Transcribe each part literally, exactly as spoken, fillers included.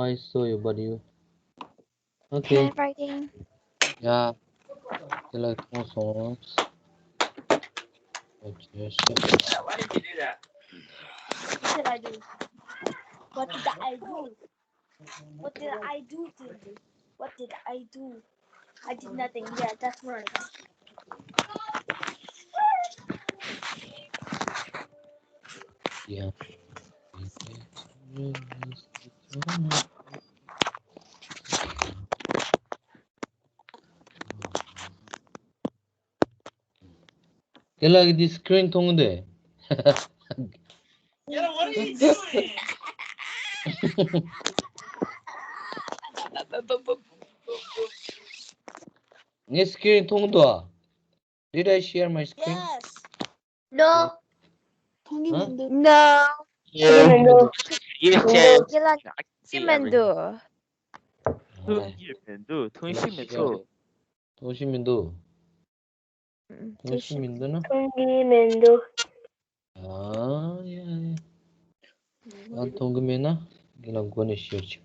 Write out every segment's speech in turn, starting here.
I saw you, but you. Okay. Handwriting. Yeah. དེ་ལ་མཐོང་སོང་། Okay, so. What did I do? What did I do? What did I do today? What did I do? I did nothing. Yeah, that's right. Yeah. དེ་ལ་འདི་སི་ཀི་རིན་མཐོང་གི་འདུག Yeah, what are you doing? ངའི་སི་ཀི་རིན་མཐོང་གི་འདུག Did I share my screen? Yes. No. མཐོང་གི་མི་འདུག No. Yeah. མཐོང་གི་མི་འདུག You said དེ་ལ་I can see མཐོང་གི་མི་འདུག everything. མཐོང་གི་མི་འདུག་མཐོང་གི་མི་འདུག་མཐོང་གི་མི་འདུག་མཐོང་གི་མི་འདུག་མཐོང་གི་མི་འདུག་ཨ་ཡ་ཡ། ཨ་མཐོང་གི་མེད་ན་ངས་ལ་མགོ་ནས་བཤད་ཆོག་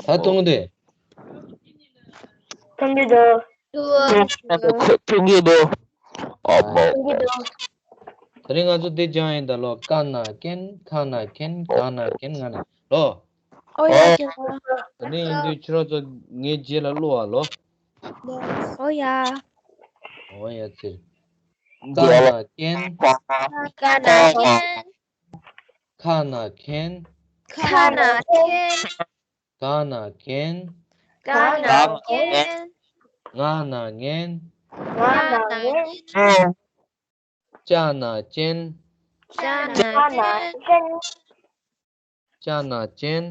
ད་མཐོང་གི་འདུག་མཐོང་གི་འདུག་མཐོང་གི་འདུག་མཐོང་གི་འདུག་ད་རིང་ང་ཚོ་འདི་སྦྱང་ཡིན་ད་ལོ། ཀ་ན་ཀན། ཁ་ན་ཁེན། ག་ན་ཀེན། ང་ན་ལོ། ཨོ་ཡ་ཀྱེ་ལོ། ད་ནི་ཡིན་དུས་ཁྱོད་རང་ཚོ་ངའི་རྗེས་ལ་ཀློག་ཨ་ལོ། ཨོ་ཡ། ཨོ་ཡ་ཚེ། ཀ་ན་ཀན། ཀ་ན་ཀན། ཁ་ན་ཁེན། ཁ་ན་ཁེན། ག་ན་ཀེན། ག་ན་ཀེན། ང་ན་ངན། ང་ན་ངན། ཅ་ན་ཅན། ཅ་ན་ཅན། ཅ་ན་ཅན།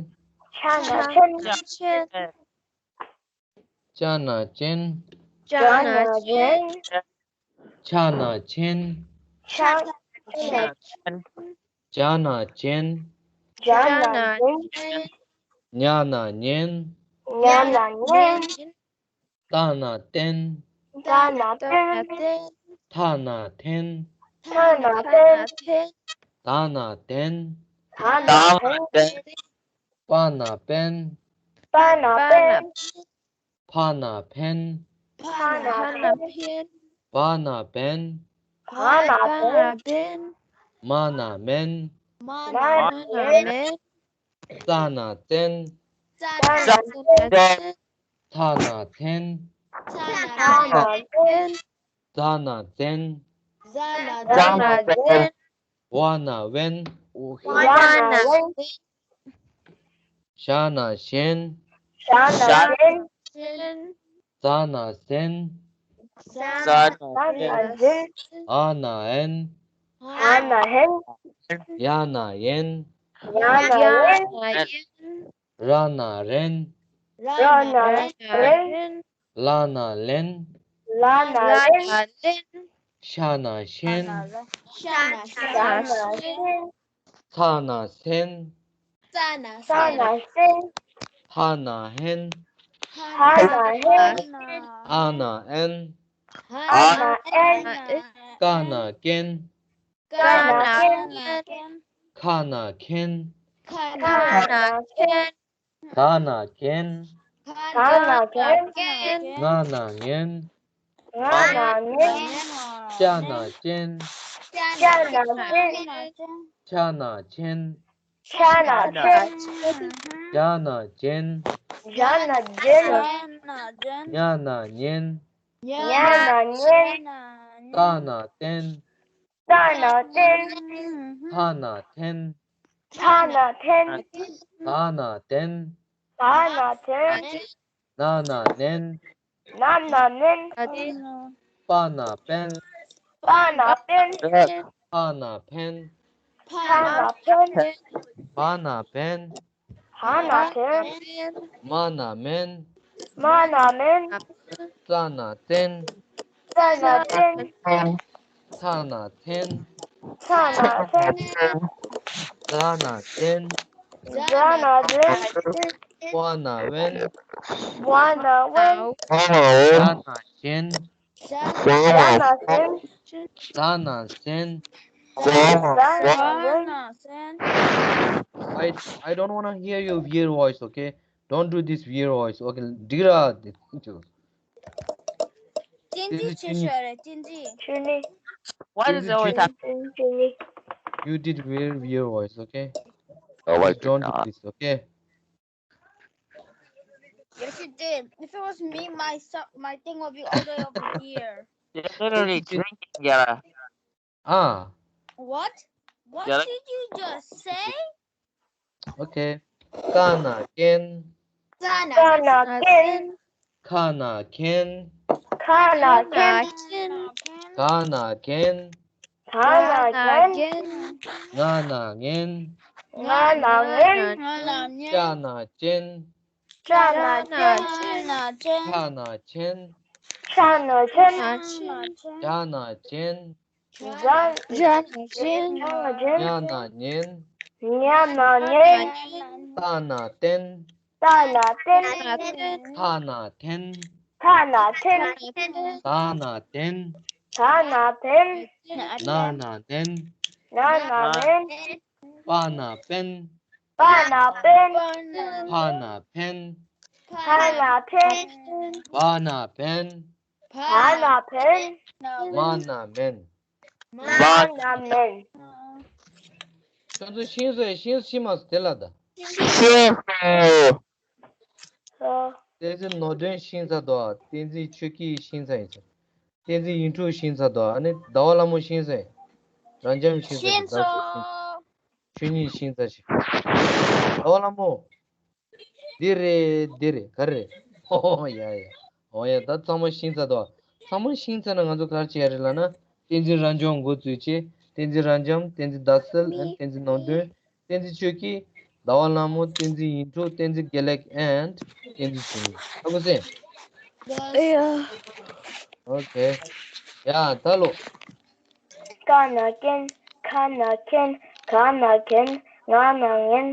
ཅ་ན་ཅན། ཅ་ན་ཅན། ཅ་ན་ཅན། ཅ་ན་ཅན། ཅ་ན་ཅན། ཅ་ན་ཅན། ཅ་ན་ཅན། ཅ་ན་ཅན། ཉ་ན་ཉན། ཉ་ན་ཉན། ཏ་ན་ཏན། ཏ་ན་ཏན། ཐ་ན་ཐེན། ཐ་ན་ཐེན། ད་ན་དན། ད་ན་ན་ཏན། དན། པ་ན་པན། པ་ན་པན། ཕ་ན་ཕན། ཕ་ན་ཕན། བ་ན་བན། བ་ན་བན། མ་ན་མན། མ་ན་མན། ཙ་ན་ཙན། ཙ་ན་ཙན། ཐ་ན་ཐེན། ཐ་ན་ཐེན། ཛ་ན་ཛན། ཛ་ན་ཛན། ཝ་ན་ཝེན། ཝ་ན་ཝེན། ཞ་ན་ཞེན། ཞ་ན་ཞེན། ཟ་ན་ཟན། ཟ་ན་ཟན། འ་ན་འན། འ་ན་འན། ཡ་ན་ཡན། ཡ་ན་ཡན། ར་ན་རན། ར་ན་རན། ལ་ན་ལེན། ལ་ན་ལེན། ཤ་ན་ཤེན། ཤ་ན་ཤེན། ཚ་ན་སེན། ཚ་ན་སེན། ཧ་ན་ཧེན། ཧ་ན་ཧེན། ཨ་ན་ཨན། ཨ་ན་ཨན། ཀ་ན་ཀེན། ཀ་ན་ཀེན། ཁ་ན་ཁེན། ཁ་ན་ཁེན། ག་ན་གན། ག་ན་གན། ང་ན་ངན། ང་ན་ངན། ཅ་ན་ཅན། ཅ་ན་ཅན། ཆ་ན་ཆེན། ཆ་ན་ཆེན། ཇ་ན་ཇན། ཇ་ན་ཇན། ཉ་ན་ཉན། ཉ་ན་ཉན། ཏ་ན་ཏན། ཏ་ན་ཏན། ཐ་ན་ཐེན། ཐ་ན་ཐེན། ད་ན་དན། ད་ན་དན། ན་ན་ནན། ན་ན་ནན། པ་ན་པན། པ་ན་པན། ཕ་ན་ཕན། ཕ་ན་ཕན། བ་ན་བན། བ་ན་བན། མ་ན་མན། མ་ན་མན། ཙ་ན་ཙན། ཙ་ན་ཙན། ཚ་ན་ཚན། ཚ་ན་ཚན། ཛ་ན་ཛན། ཛ་ན་ཛན། ཝ་ན་ཝན། ཝ་ན་ཝན། ཞ་ན་ཞེན། ཞ་ན་ཞེན། ཟ་ན་ཟན། ཟ་ན་ཟན། ཟ་ན་ཟན། I I don't wanna hear your weird voice, okay? Don't do this weird voice, okay? འགྲིག་ར། དེ་ཅི། བསྟན་འཛིན་ཆོས་ཤོར་རེད། བསྟན་འཛིན། ཆོས་ནི། What is always happening? ཆོས་ནི། You did weird weird voice, okay? Oh, I did not. Don't do this, okay? Yes, you did. If it was me, my so- my thing would be all the way over here. You're literally drinking, Yara. Ah. What? What did you just say? Okay. ཀ་ན་ཀན། ཀ་ན་ཀན། ཁ་ན་ཁེན། ཁ་ན་ཁེན། ག་ན་གན། ག་ན་གན། ང་ན་ངན། ང་ན་ངན། ཅ་ན་ཅན། ཅ་ན་ཅན། ཆ་ན་ཆེན། ཆ་ན་ཆེན། ཇ་ན་ཇན། ཇ་ན་ཇན། ཉ་ན་ཉན། ཉ་ན་ཉན། ཏ་ན་ཏན། ཏ་ན་ཏན། ཐ་ན་ཐེན། ཐ་ན་ཐེན། ད་ན་དེན། ད་ན་དེན། ན་ན་ནན། ན་ན་ནན། པ་ན་པེན། པ་ན་པེན། ཕ་ན་ཕེན། ཕ་ན་ཕེན། བ་ན་བེན། བ་ན་བེན། མ་ན་མེན། མ་ན་མེན། ཁྱོད་ཚོ་ཤེས་སོང་། ཤེས་ཤེས་མ་སོང་དེ་ལ་ད། ཤེས་སོང་། བསྟན་འཛིན་ནོར་སྒྲོན་ཤེས་ཚར་འདུག་བསྟན་འཛིན་ཆོས་སྐྱིད་ཤེས་ཚར་ཡིན་ས། བསྟན་འཛིན་ཡིན་དྲུག་ཤེས་ཚར་འདུག་ཨ་ནི་ཟླ་བ་ལྷ་མོ་ཤེས་ཚར་ཡིན། རབ་འབྱམས་ཤེས་ཚར་ཡིན། ཤེས་སོང་། ཆོས་ཉིད་ཤེས་ཚར་ཞིག་ཟླ་བ་ལྷ་མོ། འདི་རེད་འདི་རེད་ག་རེ་རེད། ཨོ་ཡ་ཡ། ཨོ་ཡ། ད་ཚང་མ་ཤེས་ཚར་འདུག་ཚང་མ་ཤེས་ཚར་ན་ང་ཚོ་ག་རེ་བྱེད་ཡ་རེད་ལབ་ན། བསྟན་འཛིན་རབ་འབྱམས་འགོ་འཛུགས་བྱས། བསྟན་འཛིན་རབ་འབྱམས། བསྟན་འཛིན་ཟླ་གསལ། ཨ་ནི་བསྟན་འཛིན་ནོར་སྒྲོན། བསྟན་འཛིན་ཆོས་སྐྱིད། ཟླ་བ་ལྷ་མོ། བསྟན་འཛིན་ཡིན་དྲུག་བསྟན་འཛིན་དགེ་ལེགས། and བསྟན་འཛིན་ཆོས་ཉིད། ཧ་གོ་སོང་། ཨེ་ཡ། ཨོ་ཁེ། ཡ་ད་ལོ། ཀ་ན་ཀན། ཁ་ན་ཁེན། ག་ན་གན། ང་ན་ངན།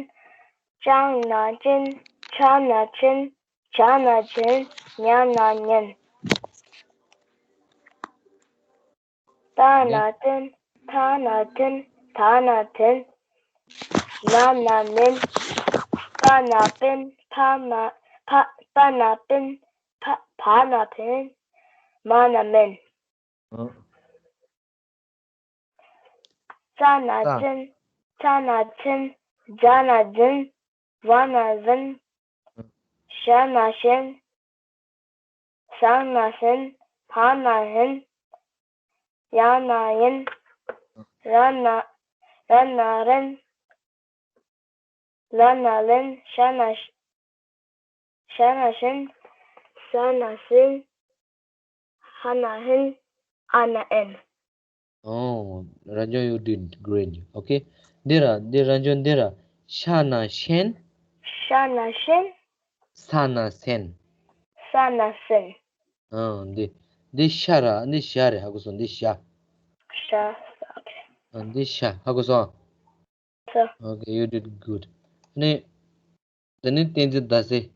ཅ་ན་ཅན། ཆ་ན་ཆེན། ཇ་ན་ཇན། ཉ་ན་ཉན། ཏ་ན་ཏན། ཐ་ན་ཐེན། ད་ན་དེན། ན་ན་ནེན། པ་ན་པེན། ཕ་ན་ཕ་པ་ན་པེན། ཕ་བ་ན་ཕེན། མ་ན་མེན། ཨ། ཙ་ན་ཙ། ཙན། ཚ་ན་ཚེན། ཛ་ན་ཛན། ཝ་ན་ཝེན། ཞ་ན་ཞེན། ས་ན་སེན། ཧ་ན་ཧེན། ཡ་ན་ཡེན། ར་ན་ར་ན་རེན། ལ་ན་ལེན། ཤ་ན་ཤ་ན་ཤེན། ས་ན་སེན། ཧ་ན་ཧེན། ཨ་ན་ཨེན། Oh, Ranjan, you did great. Okay. འདི་ར་འདི་ར་འཇོན་འདི་ར། ཤ་ན་ཤེན། ཤ་ན་ཤེན། ས་ན་སེན། ས་ན་སེན། ཨང་འདི་འདི་ཤ་ར་འདི་ཤ་རེད། ཧ་གོ་སོང་། འདི་ཤ། ཤ། Okay. ཨང་འདི་ཤ། ཧ་གོ་སོང་། So. Okay, you did good. ནི། དེ་ནི་བསྟན་འཛིན་ཟླ་གསལ།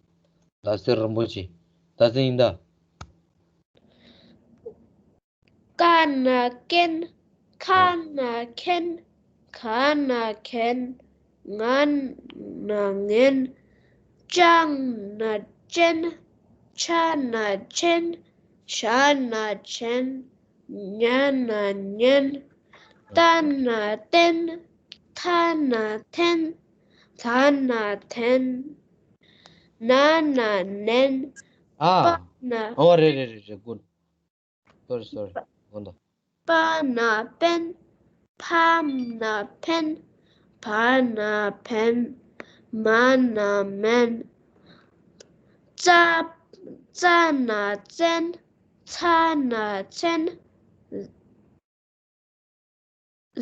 ཟླ་གསལ་རིན་པོ་ཆེ། ཟླ་གསལ་ཡིན་ད། ཀ་ན་ཀན། ཁ་ན་ཁེན། ག་ན་གན། ང་ན་ངན། ཅ་ན་ཅན། ཆ་ན་ཆེན། ཞ་ན་ཆེན། ཉ་ན་ཉན། ཏ་ན་ཏན། ཐ་ན་ཐེན། ད་ན་དེན། ན་ན་ནན། ཨ། པ་ན། ཨོ་རེད་རེད་རེད་རེད། Good. Sorry, sorry. དགོངས་དག་པ་ན་པེན། ཕ་ན་ཕེན། བ་ན་བེན། མ་ན་མེན། ཙ་ཙ་ན་ཙེན། ཚ་ན་ཚེན།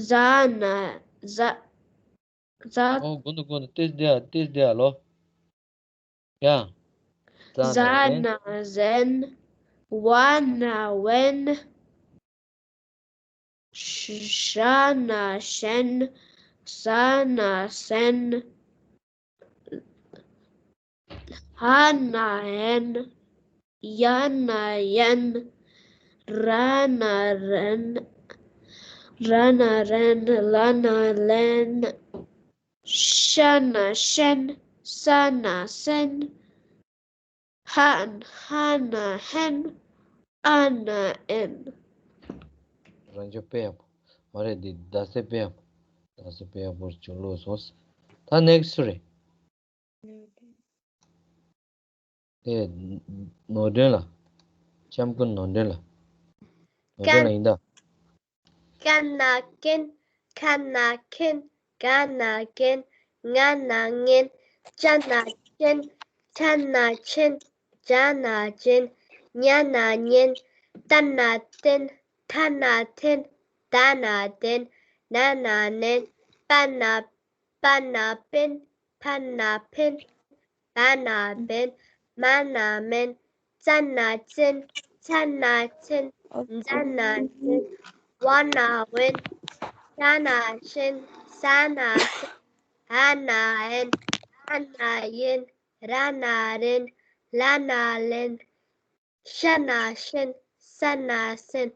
ཟ་ན་ཟ་ཟ། ཨོ་དགོངས་དག་དགོངས་དག་ཏེས་དེ་ཡ་ཏེས་དེ་ཡ་ལོ། ཡ། ཟ་ན་ཟན། ཟ་ན་ཟན། བ་ན་བེན། ཤ་ན་ཤེན། ས་ན་སེན། ཧ་ན་ཧེན། ཡ་ན་ཡན། ར་ན་རན། ར་ན་རན། ལ་ན་ལེན། ཤ་ན་ཤན། ས་ན་སན། ཧ་ཧ་ན་ཧན། ཨ་ན་ཨན། རང་ཅག་དཔེ་ཡག་པོ། མ་རེད་འདི་ཟླ་ཚེས་དཔེ་ཡག་པོ། ཟླ་ཚེས་དཔེ་ཡག་པོ་ཅིག་ཀློག་སོང་། ད་ནེག་སི་རེད། དེ་ནོར་སྒྲོན་ལ། ལྕམ་སྐུ་ནོར་སྒྲོན་ལ། ནོར་སྒྲོན་ལ་ཡིན་ད། ཀ་ན་ཀན། ཁ་ན་ཁེན། ག་ན་གན། ང་ན་ངན། ཅ་ན་ཅན། ཆ་ན་ཆེན། ཇ་ན་ཇེན། ཉ་ན་ཉེན། ཏ་ན་ཏན། ཐ་ན་ཐེན། ད་ན་དེན། ན་ན་ནེན། པ་ན་པ་ན་པེན། ཕ་ན་ཕེན། བ་ན་བེན། མ་ན་མེན། ཙ་ན་ཙེན། ཚ་ན་ཚེན། ཛ་ན་ཛེན། ཝ་ན་ཝེན། ཤ་ན་ཤེན། ས་ན་སེན། ཨ་ན་ཨེན། ཨ་ན་ཡེན། ར་ན་རེན། ལ་ན་ལེན། ཤ་ན་ཤན། ས་ན་སན།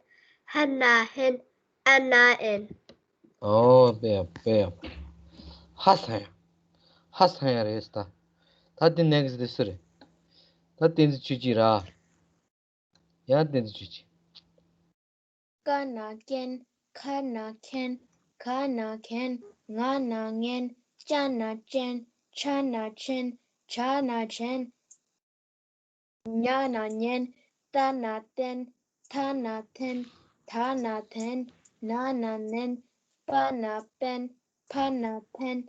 ཧ་ན་ཧེན། ཨ་ན་ཨེན། ཨོ་དཔེ་ཡག་དཔེ་ཡག་ཧ་སང་ཡ། ཧ་སང་ཡ་རེད་ད། ད་དེ་ནེག་སི་དེ་སུ་རེད། ད་བསྟན་འཛིན་ཆོས་སྐྱིད་ར། ཡ་བསྟན་འཛིན་ཆོས་སྐྱིད། ཀ་ན་ཀན། ཁ་ན་ཁེན། ག་ན་གན། ང་ན་ངན། ཅ་ན་ཅེན། ཆ་ན་ཆེན། ཇ་ན་ཇེན། ཉ་ན་ཉེན། ཏ་ན་ཏེན། ཐ་ན་ཐེན། ད་ན་ཐེན། ན་ན་ནེན། པ་ན་པེན། ཕ་ན་ཕེན།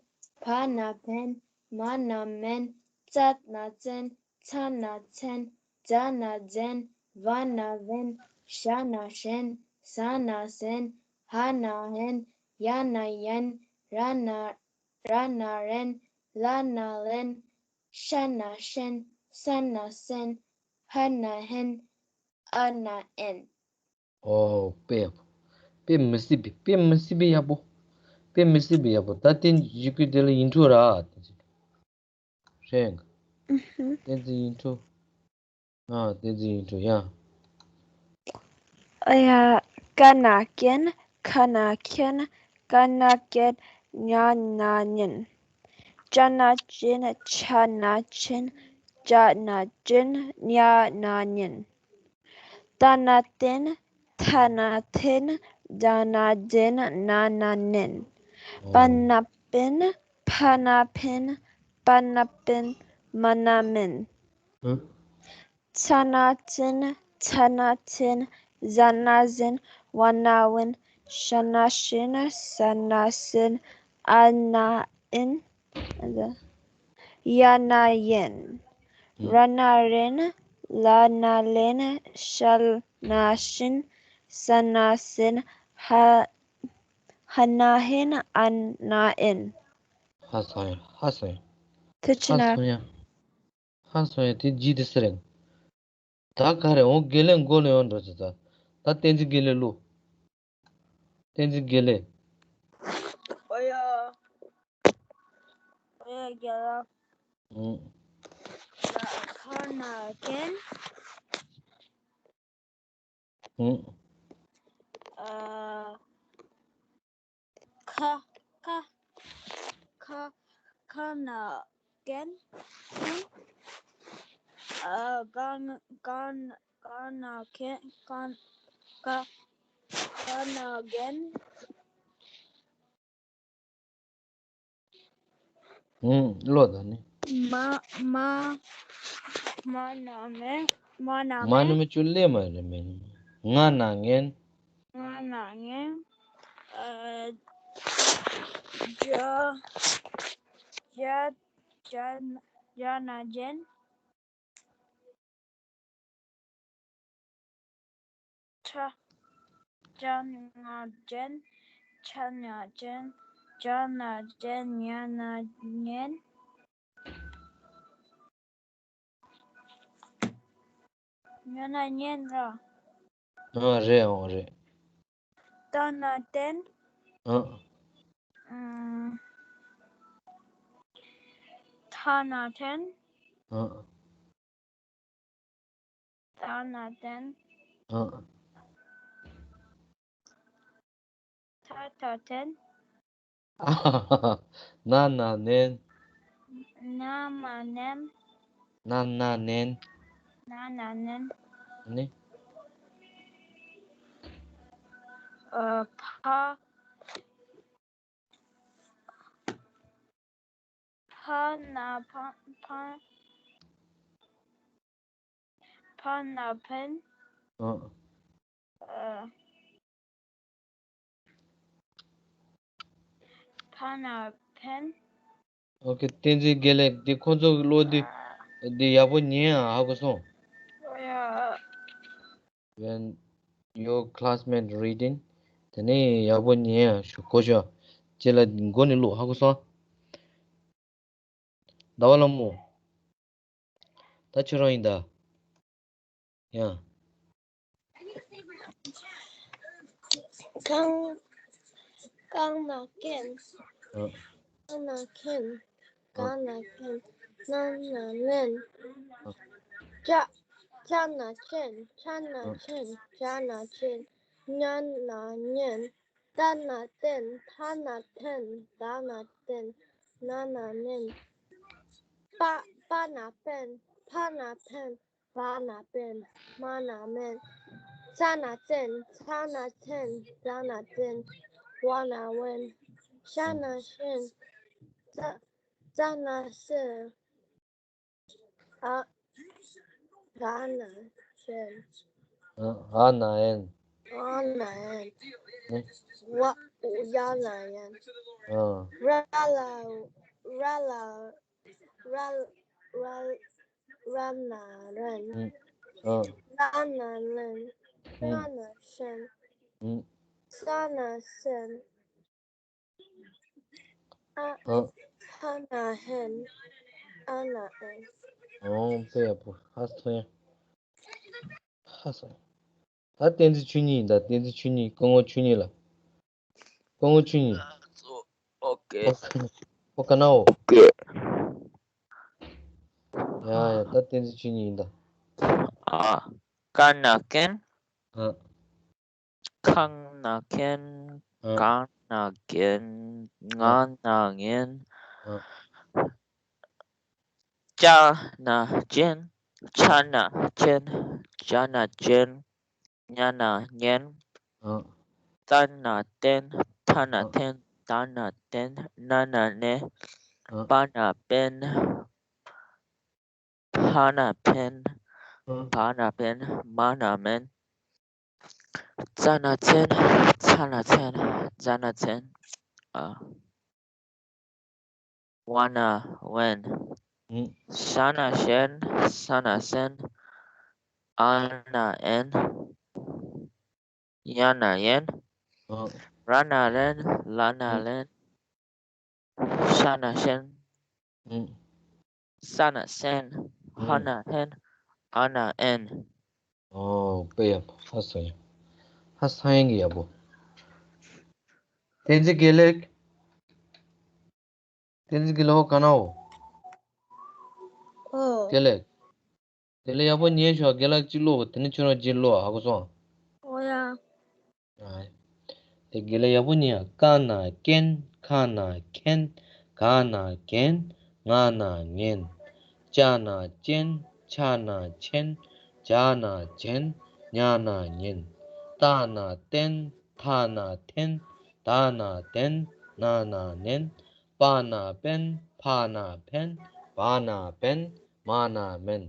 བ་ན་བེན། མ་ན་མེན། ཙ་ན་ཙེན། ཚ་ན་ཚེན། ཛ་ན་ཛེན། ཝ་ན་ཝེན། ཤ་ན་ཤེན། ས་ན་སེན། ཧ་ན་ཧེན། ཡ་ན་ཡེན། ར་ན་ར་ན་རེན། ལ་ན་ལེན། ཤ་ན་ཤེན། ས་ན་སེན། ཧ་ན་ཧེན། ཨ་ན་ཨེན། ཨོ་དཔེ་ཡག་པོ། དཔེ་མི་སྲིད་པའི་དཔེ་མི་སྲིད་པའི་ཡག་པོ། དཔེ་མི་སྲིད་པའི་ཡག་པོ། ད་དེ་ཡི་གུ་དེ་ལ་ཡིན་འཕྲོ་ར། རེད། བསྟན་འཛིན་ཡིན་འཕྲོ། ཨ་བསྟན་འཛིན་ཡིན་འཕྲོ་ཡ། ཨ་ཡ། ཀ་ན་ཀན། ཁ་ན་ཁེན། ག་ན་གན། ཉ་ན་ཉན། ཅ་ན་ཅེན། ཆ་ན་ཆེན། ཇ་ན་ཇེན། ཉ་ན་ཉེན། ཏ་ན་ཏེན། ཐ་ན་ཐེན། ཛ་ན་ཛེན། ན་ན་ནེན། པ་ན་པེན། ཕ་ན་ཕེན། བ་ན་བེན། མ་ན་མེན། ཚ་ན་ཚེན། ཚ་ན་ཚེན། ཟ་ན་ཟེན། ཝ་ན་ཝེན། ཤ་ན་ཤེན། ས་ན་སེན། ཨ་ན་ཨེན། ཡ་ན་ཡེན། ར་ན་རེན། ལ་ན་ལེན། ཤ་ན་ཤིན། ས་ན་སེན། ཧ་ཧ་ན་ཧེན། ཨ་ན་ཨེན། ཧ་སོང་ཡ། ཧ་སོང་ཡ། ཐུགས་རྗེ་གནང་། ཧ་སོང་ཡ། ཧ་སོང་ཡ་དེ་ཇི་དེ་སི་རེད། ད་ག་རེ་འོང་། དགེ་ལེགས་མགོ་ལ་ཡོང་འགྲོ་ཟེར་ད། ད་བསྟན་འཛིན་དགེ་ལེགས་ལུ། བསྟན་འཛིན་དགེ་ལེགས། ཨོ་ཡ། ཨོ་ཡ་རྒྱལ་ལགས། ཨུང་། ཁ་ན་ཀན། ཨུང་། ཨ། ཁ་ཁ་ཁ་ཁ་ན་ཀན། ཨ་ག་ན་ག་ན་ག་ན་ཀན། ཀན་ཀ་ཁ་ན་ཀན། ཨུང་། བློ་དང་ནི། མ་མ་མ་ན་མེ་མ་ན་མ་ན་མེ་མེ་ཅུ་ལེ་མ་རེ་མེ། ང་ན་ངན། ང་ན་ངན། ཨ་ཇ་ཇ་ཇ་ན་ཇན། ཁྲ། ཇ་ན་ཇན། ཆ་ན་ཅན། ཇ་ན་ཇན། ཉ་ན་ཉན། ཉ་ན་ཉན་ར། ཨ་རེད་ཨང་རེད། ཏ་ན་ཏན། ཨ། ཨ། ཐ་ན་ཐན། ཨ། ཏ་ན་ཏན། ཨ། ཐ་ཐ་ཐན། ཨ་ཧ་ཧ་ཧ། ན་ན་ནན། ན་མ་ནན། ན་ན་ནན། ན་ན་ནན། ནི། ཨ། ཕ། ཕ་ན་ཕ་ཕ། ཕ་ན་ཕན། ཨ། ཨ། ཕ་ན་ཕན། ཨོ་ཁེ། བསྟན་འཛིན་དགེ་ལེགས། འདི་ཁོ་ཚོ་གི་བློ་འདི་འདི་ཡག་པོ་ཉན་ཨ། ཧ་གོ་སོང་། ཡ། When your classmate reading, དེ་ནས་ཡག་པོ་ཉན་ཨ། ཞུ་གོ་ཤོ། ཅེ་ལ་མགོ་ནས་བླུག་ཧ་གོ་སོང་། ཟླ་བ་ལྷ་མོ། ད་ཁྱོད་རང་ཡིན་ད། ཡ། གང་གང་ན་མཁན། ཨ། གང་ན་མཁན། གང་ན་མཁན། ན་ན་ནན། ཅ་ཅ་ན་ཅན། ཅ་ན་ཅན། ཅ་ན་ཅན། ཉ་ན་ཉན། ཏ་ན་ཏན། ཐ་ན་ཐན། ད་ན་ཏན། ན་ན་ནན། པ་པ་ན་པན། ཕ་ན་ཕན། བ་ན་བེན། མ་ན་མེན། ཙ་ན་ཙེན། ཚ་ན་ཚེན། ཛ་ན་ཛེན། ཝ་ན་ཝེན། ཤ་ན་ཤེན། ཙ་ཙ་ན་ཙེན། ཨ་ར་ན་ཅེན། ཨ་ན་ཨེན། ཨ་ན་ཨེན། ཝ་ཡ་ན་ཡན། ཨ། ར་ལ་ར་ལ། ར་ར་ར་ན་རན། ཨ། ལ་ན་ལན། ཤ་ན་ཤན། ས་ན་སན། ཨ། ཧ་ན་ཧན། ཨ་ན་ཨན། ཨོ་དཔེ་ཡག་པོ། ཧ་སོ་ཡ། ཧ་སོ་ཡ། ད་བསྟན་འཛིན་ཆོས་ཉིད་ཡིན་ད། བསྟན་འཛིན་ཆོས་ཉིད། སྐུ་ངོ་ཆོས་ཉིད་ལ། སྐུ་ངོ་ཆོས་ཉིད། ཨོ་ཀེ། ཨོ་ཀ་ན་འོ། ཨོ་ཀེ། ཡ་ཡ། ད་བསྟན་འཛིན་ཆོས་ཉིད་ཡིན་ད། ཨ། ཀ་ན་ཀན། ཨ། ཁང་ན་ཁན། ཨ། གང་ན་གན། ང་ན་ངན། ཨ། ཅ་ན་ཅན། ཆ་ན་ཆན། ཇ་ན་ཇན། ཉ་ན་ཉན། ཨ། ཏ་ན་ཏན། ཐ་ན་ཨ། ཐན། ད་ན་དན། ན་ན་ནེ། ཨ། པ་ན་པེན། ཕ་ན་ཕན། ཨ། བ་ན་བེན། མ་ན་མེན། ཙ་ན་ཙེན། ཚ་ན་ཚན། ཛ་ན་ཛེན། ཨ། ཝ་ན་ཝེན། ཨ། ཤ་ན་ཤེན། ས་ན་སེན། ཨ་ན་ཨེན། ཡ་ན་ཡན། ཨ། ར་ན་རན། ལ་ན་ཨ། ལེན། ཤ་ན་ཤན། ཨ། ས་ན་སན། ཨ། ཧ་ན་ཧན། ཨ་ན་ཨན། ཨོ་དཔེ་ཡག་པོ། ཧ་སོ་ཡ། ཧ་ས་ཡན་གི་ཡག་པོ། བསྟན་འཛིན་དགེ་ལེགས། བསྟན་འཛིན་དགེ་ལེགས། ཨོ་ཀ་ན་འོ། ཨོ། དགེ་ལེགས། དེ་ལས་ཡག་པོ་ཉན་ཤོག་དགེ་ལགས་གཅིག་ཀློག་དེ་ནས་ཁྱོད་རང་གཅིག་ཀློག་ཧ་གོ་སོང་། ཨོ་ཡ། ཨ། དེ་དགེ་ལགས་ཡག་པོ་ཉན། ཀ་ན་ཀན། ཁ་ན་ཁན། ག་ན་གན། ང་ན་ངན། ཅ་ན་ཅན། ཆ་ན་ཆན། ཇ་ན་ཇན། ཉ་ན་ཉན། ཏ་ན་ཏན། ཐ་ན་ཐན། ད་ན་དན། ན་ན་ནན། པ་ན་པན། ཕ་ན་ཕན། བ་ན་བེན། མ་ན་མེན།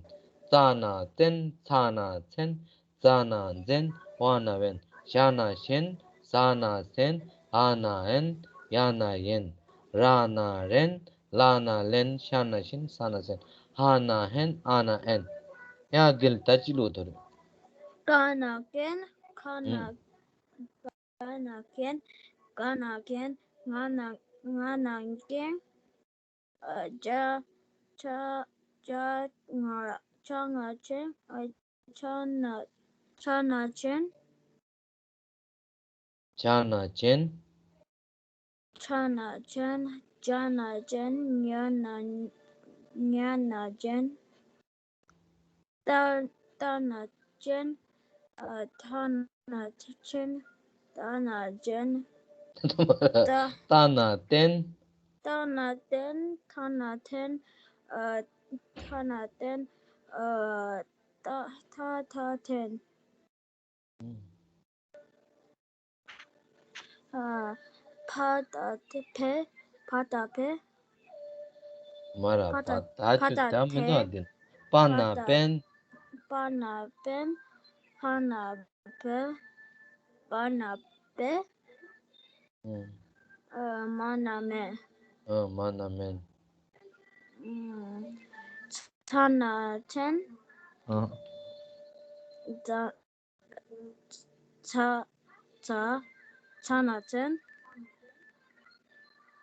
ཙ་ན་ཙེན། ཚ་ན་ཚེན། ཛ་ན་ཛེན། ཝ་ན་ཝེན། ཞ་ན་ཞེན། ཟ་ན་ཟེན། ཨ་ན་ཨེན། ཡ་ན་ཡེན། ར་ན་རེན། ལ་ན་ལེན། ཤ་ན་ཤིན། ས་ན་སེན། ཧ་ན་ཧེན། ཨ་ན་ཨེན། ཡ་གལ་ད་ཅི་ལོ་དོ་རེད། ཀ་ན་ཀན། ཁ་ན། ཨུ། ག་ན་གན། ག་ན་གན། ང་ན། ང་ན་གན། ཨ། ཅ། ཅ། ཅ། ང་། ཅ་ང་ཅན། ཨ། ཅ་ན། ཅ་ན་ཅན། ཅ་ན་ཅན། ཅ་ན་ཅན། ཅ་ན་ཅན། ཉ་ན། ཉ་ན་ཅན། ཏ། ཏ་ན་ཅན། ཨ། ཏ་ན་ཅན། ཏ་ན་ཅན། ཏ། ཏ་ན་བརྟེན། ཏ་ན་བརྟེན། ཐ་ན་འཐེན། ཨ། ཐ་ན་བརྟེན། ཨ། ཏ། ཐ་ཐ་འཐེན། ཨ། ཕ་ད་དེ་ཕེ། ཕ་ད་ཕེ། མ་ར་ཕ་ད་ཕ་ད་ཕ་ད་ཅི་ད་མི་ཐེ། འདུག་འདི། པ་ན་པ་ད་པེན། པ་ན་པེན། ཕ་ན་ཕེ། པ་ན་པེ། ཨ། མ་ན་མེ། ཨ། མ་ན་མེན། ཨ། ཚ་ན་ཚེན། ཨ། ཛ། ཚ། ཚ། ཚ་ན་ཚེན།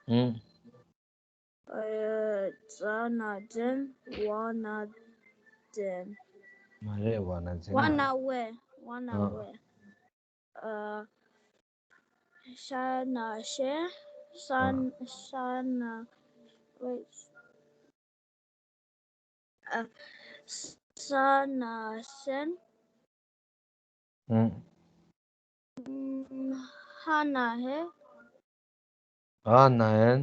ཨུམ། ཨ། ཛ་ན་ཛེན། ཝ་ན་ཛེན། མ་རེད། ཝ་ན་ཛེན། ཝ་ན་ཝེ། ཝ་ན་ཨ། ཝེ། ཨ། ཤ་ན་ཤེ། ཤ། ཨ། ཤ་ན། ཝེ། ཨ། ས་ན་སན། ཨུམ། ཧ་ན་ཧེ། ཨ་ན་ཨན།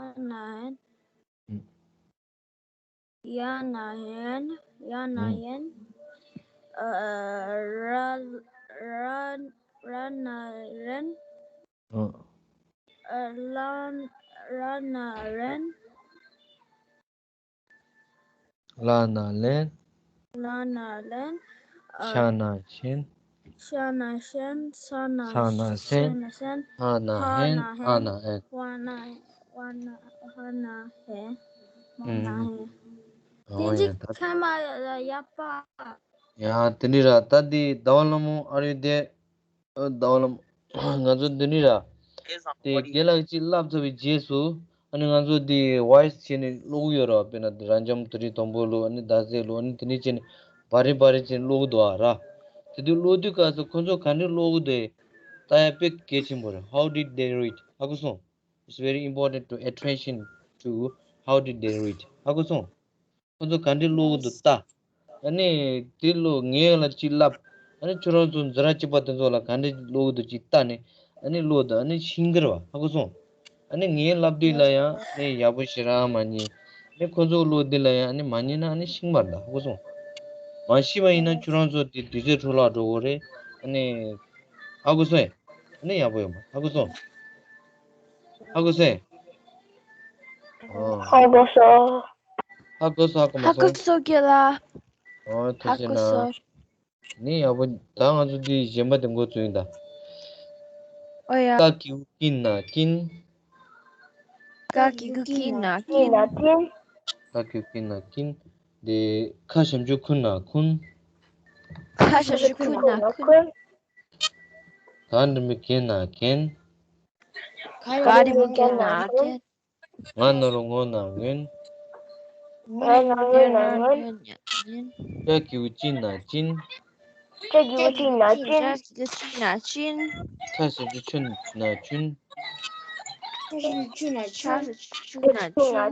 ཨ་ན་ཨན། ཨུམ། ཡ་ན་ཡན། ཡ་ན་ཨུམ། ཡན། ཨ། ར། ར། ར་ན་རན། ཨ། ཨ། ལ། ར་ན་རན། ལ་ན་ལན། ལ་ན་ལན། ཨ། ཤ་ན་ཤན། ཤ་ན་ཤན། ས་ན། ས་ན་སན། ས་ན་སན། ཧ་ན་ཧ་ཧན། ན་ཨ་ཧན། ན་ཨན། ཝ་ན། ཝ་ན། ཧ་ན་ཧེ། མ་ན་ཧེ། ཨུམ། ཨོ་དེ་ཡ་ཅིག་ད། ཁ་མ་ཡ་པ། ཡ་དེ་ནི་ར་ད་འདི་ཟླ་བ་ལྷ་མོ་ཨ་རི་དེ། ཨ། ཟླ་བ་ལྷ་མོ། ང་ཚོ་འདི་ནི་ར། དེ་རྒན་ལགས་ཀྱིས་བསླབ་ཚར་བའི་རྗེས་སུ། ཨ་ནི་ང་ཚོ་འདི་ཝོ་ཡི་སི་བྱས་ནས་ཀློག་གི་ཡོད་ར། དཔེར་ན་འདི་རབ་འབྱམས་ཏུ་རིའི་དང་པོ་ལོ། ཨ་ནི་ཟླ་ཟེར་ལོ། ཨ་ནི་དེ་ནས་བྱས་ནས་བ་རི་བ་རི་བྱས་ནས་ཀློག་གི་འདུག་ཨ་ར། དེ་དུས་ཀློག་དུས་སྐབས་སུ་ཁོ་ཚོ་ག་འདྲས་ཀློག་གི་འདུག་ལྟ་ཡ་དཔེ་གལ་ཆེན་པོ་རེད། How did they read? ཧ་གོ་སོང་། It's very important to attention to how did they read. ཧ་གོ་སོང་། ཁོ་ཚོ་ག་འདྲས་ཀློག་གི་འདུག་ལྟ། ཨ་ནི་དེ་ལོ་ངས་ལ་ཅིག་ལབ། ཨ་ནི་ཁྱོད་རང་ཚོ་འཛིན་གྲྭ་གཅིག་པ་དེ་ཚོ་ལ་ག་འདྲས་ཀློག་གི་འདུག་ཅིག་ལྟ་ནས། ཨ་ནི་ཀློག་དང་། ཨ་ནི་ཤེས་ཀྱི་རེད་པ། ཧ་གོ་སོང་། ཨ་ནི་ངས་ལབ་དུས་ལ་ཡང་ཨ་ནི་ཡག་པོ་ཞེ་དྲག་མ་ཉན། ཨ་ནི་ཁོ་ཚོ་ཀློག་དུས་ལ་ཡང་ཨ་ནི་མ་ཉན་ན་ཨ་ནི་ཤེས་མ་རེད་ད། ཧ་གོ་སོང་། མ་ཤེས་པ་ཡིན་ན་ཁྱོད་རང་ཚོ་དེ་དུས་ཚོད་འཕྲོ་བརླག་འགྲོ་གི་རེད། ཨ་ནི་ཧ་གོ་སོང་། ཨ་ནི་ཡག་པོ་ཡོད་མ། ཧ་གོ་སོང་། ཧ་གོ་སོང་། ཨོ། ཧ་གོ་སོང་། ཧ་གོ་སོང་། ཧ་གོ་མ་ཧ་གོ་སོང་། སོང་རྒན་ལགས། ཨོ། ཐུགས་ཧ་རྗེ་གནང་། གོ་སོང་། ནི་ཡག་པོ། ད་ང་ཚོ་འདི་གཞན་པ་དེ་འགོ་བཙུགས་ཡིན་ད། ཨོ་ཡ། ཀ་གི་གུ་ཀི་ན་ཀིན། ཀ་གི་གུ་ཀི་ན་ཀིན། ཀ་གི་གུ་ཀི་ན་ཀིན། དེ་ཁ་ཞབས་ཀྱུ་ཁུ་ན་ཁུན། ཁ་ཞབས་ཀྱུ་ཁུ་ན་ཁུན། ག་འགྲེང་བུ་གེ་ན་གེན། ག་འགྲེང་བུ་གེ་ན་གེན། ང་ན་རོ་ངོ་ན་ངོན། ང་ན་རོ་ངོ་ན་ངོན། ཅ་གི་གུ་ཅི་ན་ཅིན། ཅ་གི་གུ་ཅི་ན་ཅིན། ཅ་གི་གུ་ཅི་ན་ཅིན། ཁ་ཞབས་ཀྱུ་ཆུ་ན་ཆུན། ཁ་ཞབས་ཀྱུ་ཆུ་ན་ཆུན།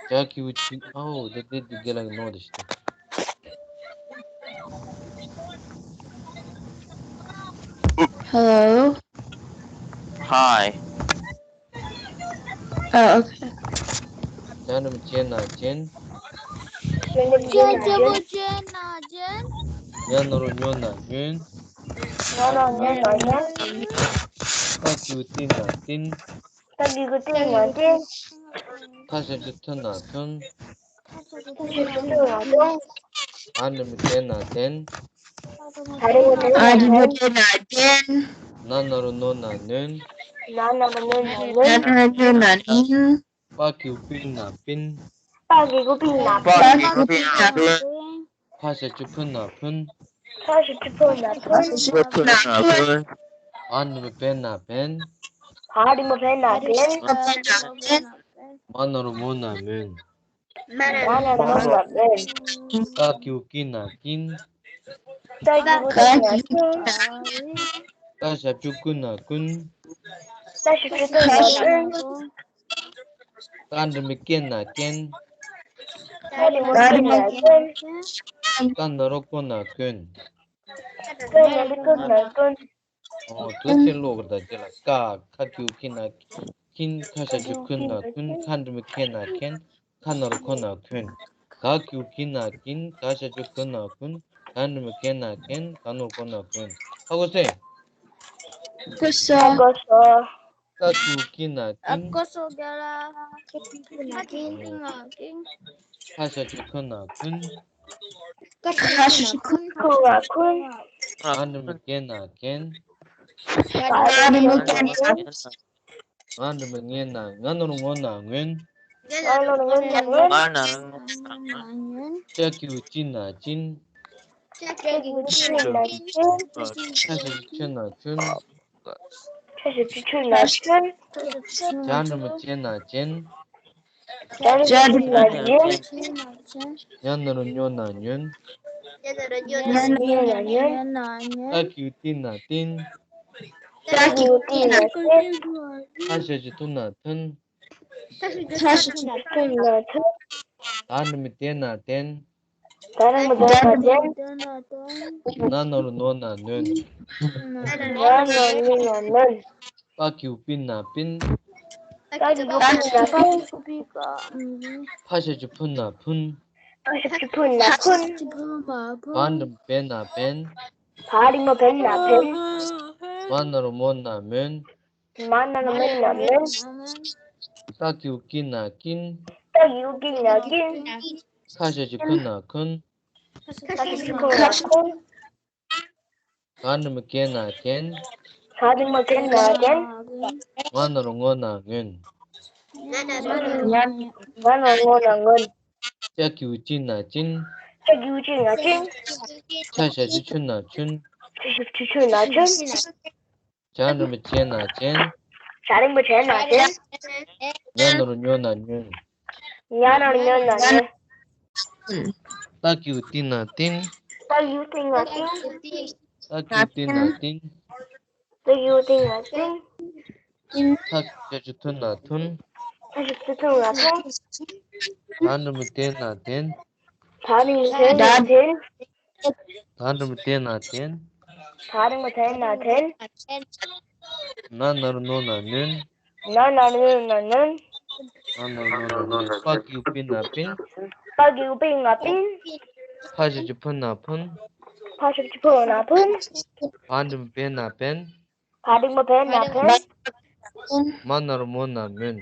ཅ་གི་གུ་ཅི། ཨའོ། དེ་དེ་དེ་དགེ་ལགས་ཀྱི་ནོར་དེ་ཞིག་དང་། Hello. Hi. Oh, okay. ཅ་འགྲེང་བུ་ཅེ་ན་ཅེན། ཅ་འགྲེང་བུ་ཅེ་ན་ཅེན། ཉ་ན་རོ་ཉོ་ན་ཉོན། ཉ་ན་རོ་ཉོ་ན་ཉོན། ཏ་གི་གུ་ཏི་ན་ཏིན། ཏ་གི་གུ་ཏི་ན་ཏིན། ཐ་ཞབས་ཀྱུ་ཐུ་ན་ཐུན། ཐ་ཞབས་ཀྱུ་ཐུ་ན་ཐུན། ག་འགྲེང་བུ་གེ་ན་གེན། ག་འགྲེང་བུ་གེ་ན་གེན། ན་ན་རོ་ནོ་ན་ནོན། ན་ན་རོ་ནོ་ན་ནོན། ན་ན་རོ་ནོ་ན་ནིན། པ་གི་གུ་པི་ན་པིན། པ་གི་གུ་པི་ན་པིན། པ་གི་གུ་པི་ན་པིན། ཕ་ཞབས་ཀྱུ་ཕུ་ན་ཕུན། ཕ་ཞབས་ཀྱུ་ཕུ་ན་ཕུན། ཕ་ཞབས་ཀྱུ་ཕུ་ན་ཕུན། བ་འགྲེང་བུ་བེ་ན་བེན། བ་འགྲེང་བུ་བེ་ན་བེན། མ་ན་རོ་མོ་ན་མོན། མ་ན་རོ་མོ་ན་མོན། ཀ་གི་གུ་ཀི་ན་ཀིན། ཀ་གི་གུ་ཀི་ན་ཀིན། ཀ་ཞབས་ཀྱུ་ཀུ་ན་ཀུན། ཀ་ཞབས་ཀྱུ་ཀུ་ན་ཀུན། ག་འགྲེང་བུ་ཀེ་ན་ཀེན། ག་འགྲེང་བུ་ཀེ་ན་ཀེན། ཀ་ན་རོ་ཀོ་ན་ཀོན། ཀ་ན་རོ་ཀོ་ན་ཀོན། ཨོ་དུ་ཚེ་ལོག་གི་ད་དེ་ལ་ཀ་ཁ་གི་གུ་ཀི་ན་ཀིན། ཁ་ཤ་ཅུ་ཁུ་ན་ཁུན། ཁ་འགྲེང་བུ་ཁེ་ན་ཁེན། ཁ་ན་རོ་ཁོ་ན་ཁོན། ག་གི་གུ་གི་ན་གིན། ག་ཤ་ཅུ་གུ་ན་གུན། ག་འགྲེང་བུ་གེ་ན་གེན། ག་ན་རོ་ཁོ་ན་གོན། ཧ་གོ་སོང་། གོ་སོང་། གོ་སོང་། ཀ་གི་གུ་ཀི་ན་ཀིན། ཨ་གོ་སོང་རྒན་ལགས། ཀ་གི་གུ་ཀི་ན་ཀིན། ཁ་ཤ་ཅུ་ཁུ་ན་ཁུན། ཁ་ཤ་ཅུ་ཁུ་ན་ཁུན། ག་འགྲེང་བུ་གེ་ན་གེན། ག་འགྲེང་བུ་གེ་ན་གེན། ང་འགྲེང་བུ་ངེ་ན། ང་ན་རོ་ངོ་ན་ངོན། ང་ན་རོ་ངོ་ན་ངོན། ང་ན་རོ་ངོ་ན་ངོན། ཅ་གི་གུ་ཅི་ན་ཅིན། ཅ་གི་གུ་ཅི་ན་ཅིན། ཆ་ཞབས་ཀྱུ་ཆུ་ན་ཆུན། ཆ་ཞབས་ཀྱུ་ཆུ་ན་ཆུན། ཇ་འགྲེང་བུ་ཇེ་ན་ཇེན། ཇ་འགྲེང་བུ་ཇེ་ན་ཇེན། ཉ་ན་རོ་ཉོ་ན་ཉོན། ཉ་ན་རོ་ཉོ་ན་ཉོན། ཏ་གི་གུ་ཏི་ན་ཏིན། ཏ་གི་གུ་ཏི་ན་ཏིན། ཐ་ཞབས་ཀྱུ་ཐུ་ན་ཐུན། ཐ་ཞབས་ཀྱུ་ཐུ་ན་ཐུན། ད་འགྲེང་བུ་དེ་ན་དེན། ད་འགྲེང་བུ་དེ་ན་དེན། ན་ན་རོ་ནོ་ན་ནོན། ན་ན་རོ་ནོ་ན་ནོན། པ་གི་གུ་པི་ན་པིན། པ་གི་གུ་པི་ན་པིན། ཕ་ཞབས་ཀྱུ་ཕུ་ན་ཕུན། ཕ་ཞབས་ཀྱུ་ཕུ་ན་ཕུན། བ་འགྲེང་བུ་བེ་ན་བེན། བ་འགྲེང་བུ་བེ་ན་བེན། མ་ན་རོ་མོ་ན་མོན། མ་ན་རོ་མོ་ན་མོན། ཏ་གི་གུ་ཀི་ན་ཀིན། ཏ་གི་གུ་ཀི་ན་ཀིན། ཁ་ཞབས་ཀྱུ་ཁུ་ན་ཁུན། ཁ་ཞབས་ཀྱུ་ཁུ་ན་ཁུན། ག་འགྲེང་བུ་གེ་ན་གེན། ག་འགྲེང་བུ་གེ་ན་གེན། ང་ན་རོ་ངོ་ན་ངོན། ང་ན་རོ་ངོ་ན་ངོན། ཅ་གི་གུ་ཅི་ན་ཅིན། ཅ་གི་གུ་ཅི་ན་ཅིན། ཆ་ཞབས་ཀྱུ་ཆུ་ན་ཆུན། ཆ་ཞབས་ཀྱུ་ཆུ་ན་ཆུན། ཇ་འགྲེང་བུ་ཇེ་ན་ཇེན། ཇ་འགྲེང་བུ་ཇེ་ན་ཇེན། ཉ་ན་རོ་ཉོ་ན་ཉོན། ཉ་ན་རོ་ཉོ་ན་ཉོན། ཏ་གི་གུ་ཏི་ན་ཏིན། ཏ་གི་གུ་ཏི་ན་ཏིན། ཏ་གི་གུ་ཏི་ན་ཏིན། ཏ་གི་གུ་ཏི་ན་ཏིན། ཐ་ཞབས་ཀྱུ་ཐུ་ན་ཐུན། ཐ་ཞབས་ཀྱུ་ཐུ་ན་ཐུན། ད་འགྲེང་བུ་དེ་ན་དེན། ད་འགྲེང་བུ་དེ་ན་དེན། ད་འགྲེང་བུ་དེ་ན་དེན། ད་འགྲེང་བུ་དེ་ན་དེན། ན་ན་རོ་ནོ་ན་ནོན། ན་ན་རོ་ནོ་ན་ནོན། ན་ན་རོ་ནོ་ན་ནོན། པ་གི་གུ་པི་ན་པིན། པ་གི་གུ་པི་ན་པིན། ཕ་ཞབས་ཀྱུ་ཕུ་ན་ཕུན། ཕ་ཞབས་ཀྱུ་ཕུ་ན་ཕུན། བ་འགྲེང་བུ་བེ་ན་བེན། བ་འགྲེང་བུ་བེ་ན་བེན། མ་ན་རོ་མོ་ན་མོན།